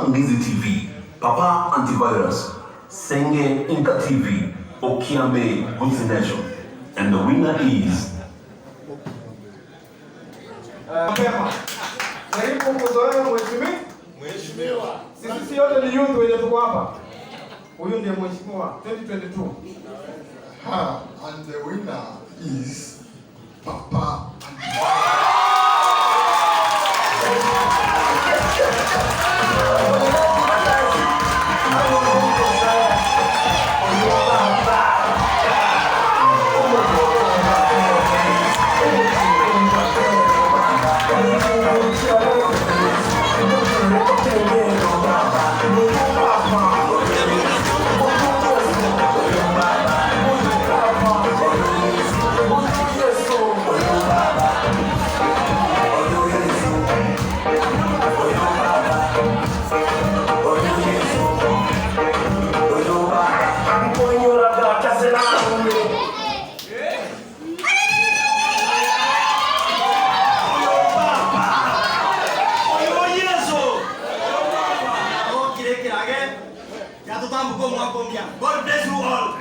Ngizi TV, Papa Antivirus, Senge Inka TV, Okiame Gusii Nation. And the winner is Mapema. Jaribu kuzoea mheshimiwa. Mheshimiwa. Sisi yote ni youth wenye tuko hapa. Huyu ndiye mheshimiwa 2022. Ha, and the winner is Papa. God bless you all.